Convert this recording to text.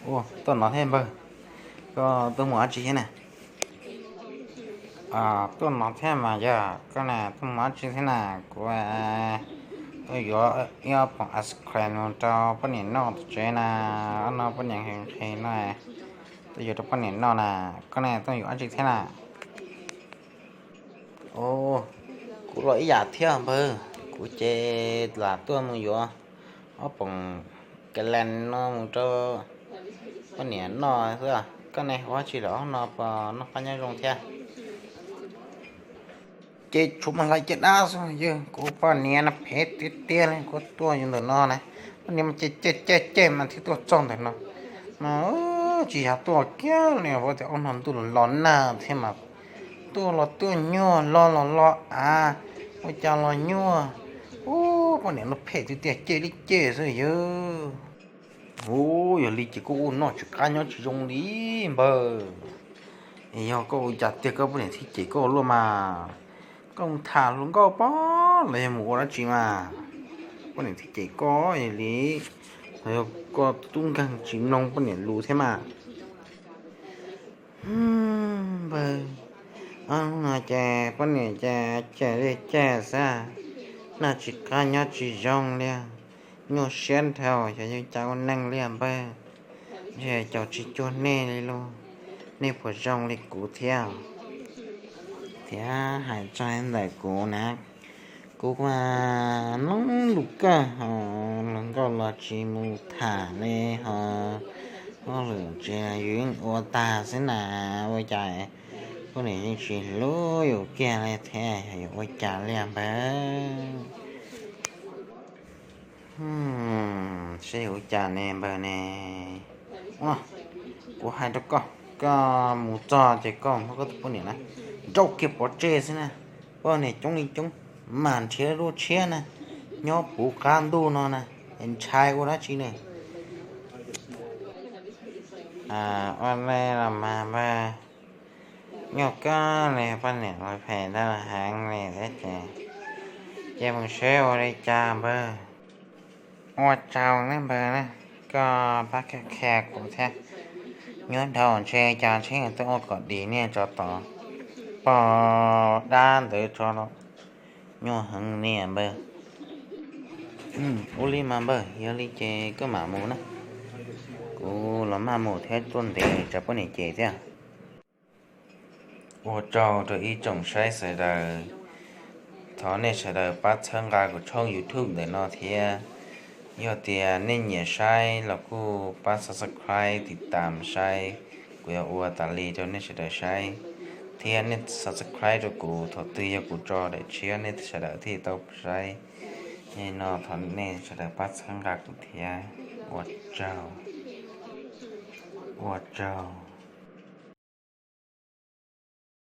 Ua, tuaj no thiab npawg, koj tuaj mus dab tsi thiab na? Tuaj no thiab mas yog koj na tuaj mus dab tsi thiab na? Kuv tuaj yuav ib ob poom ice cream mus rau poj niam noj tom tsev na, ob no poj niam nqhis nqhis no, tuaj yuav rau poj niam noj na. Koj ne tuaj yuav dab tsi thiab na? Kuv los ib yam thiab npawg, kuv ces lam tuaj mus yuav ob poom ka lees no mus rau poj niam noj xwb. Koj ne ua dab tsi los no, puas noj qab nyob zoo thiab? Ces tshuav mas hlais caj dab xwb yog kuv poj niam no phem tiag tiag li, kuv tuaj yuav ntawm no na, poj niam mas cem cem cem cem mas thiaj tuaj txog ntawm no. Mas tsis yog tuaj kiag li, ua tias ob no ntuj los los nag thiab mas tuaj los tuaj nyuaj, los los los av, ua cas los nyuaj. Ub, poj niam no phem tiag tiag, cem li cem xwb yog. Ub, yog li ces koj ua noj tsis qab nyob tsis zoo li npawg. Es yog koj ua cas tiag koj poj niam thiaj cem koj luaj mas? Koj mus tham hluas nkauj pob los yog mus ua dab tsi mas poj niam thiaj cem koj? Yog li los yog koj tub nkeeg tsis mloog poj niam lus thiab mas. Npawg, ob hnub no ces poj niam ces cem li cem xwb, noj tsis qab nyob tsis zoo li, nyuaj siab dhau, xyov yuav ua cas ua neej li npawg. Ntshe caum tsis cuag nej li lauj, nej puas zoo li kuv thiab? Thiab hais txog ntawm kuv na, kuv mas noob lus kawg, ho hluas nkauj los tsis mus tham li, ho hauj lwm tsev yeej ua tag xwb na, ua cas poj niam yeej tsis hlub yus kiag li thiab, yog yuav ua cas li npawg? Saib yuav ua cas ne npawg ne? Kuv hais rau koj, koj mus txog ces koj muab koj tus poj niam na nrauj kiag pov tseg xwb na. Poj niam coob li coob, mam nrhiav dua tshiab na, nyob puv qab ntuj no na, es ntshai ua dab tsi ne? Ua li los mas npawg, nyuaj kawg li, poj niam los phem ntau heev li thiab ces, ces mus seb ua li cas npawg. Ua tsaug na npawg na, koj pab qhia kuv thiab. Nyob dhau ntshe cas ntshe tuaj ua kom dim niag tsov tom pog dab ntawd tso los nyuaj heev li npawg. Ua li mas npawg, yog li ces koj mam mus na, kuv los maj mus thiab tuaj ntev tsam poj niam cem thiab. Ua tsaug rau ib tsoom saib sawv daws. Thov nej sawv daws pab txhawb nqa kuv channel YouTube ntawm no thiab. Yog tias nej nyiam saib los kuj pab subscribe, tiv tam saib, kuv yuav ua tas li rau nej sawv daws saib. Thiab nej subscribe rau kuv, thaum twg yog kuv tso daim tshiab nej sawv daws thiaj tau saib. Yog li no thov nej sawv daws pab txhawb nqa kuv thiab. Ua tsaug. Ua tsaug.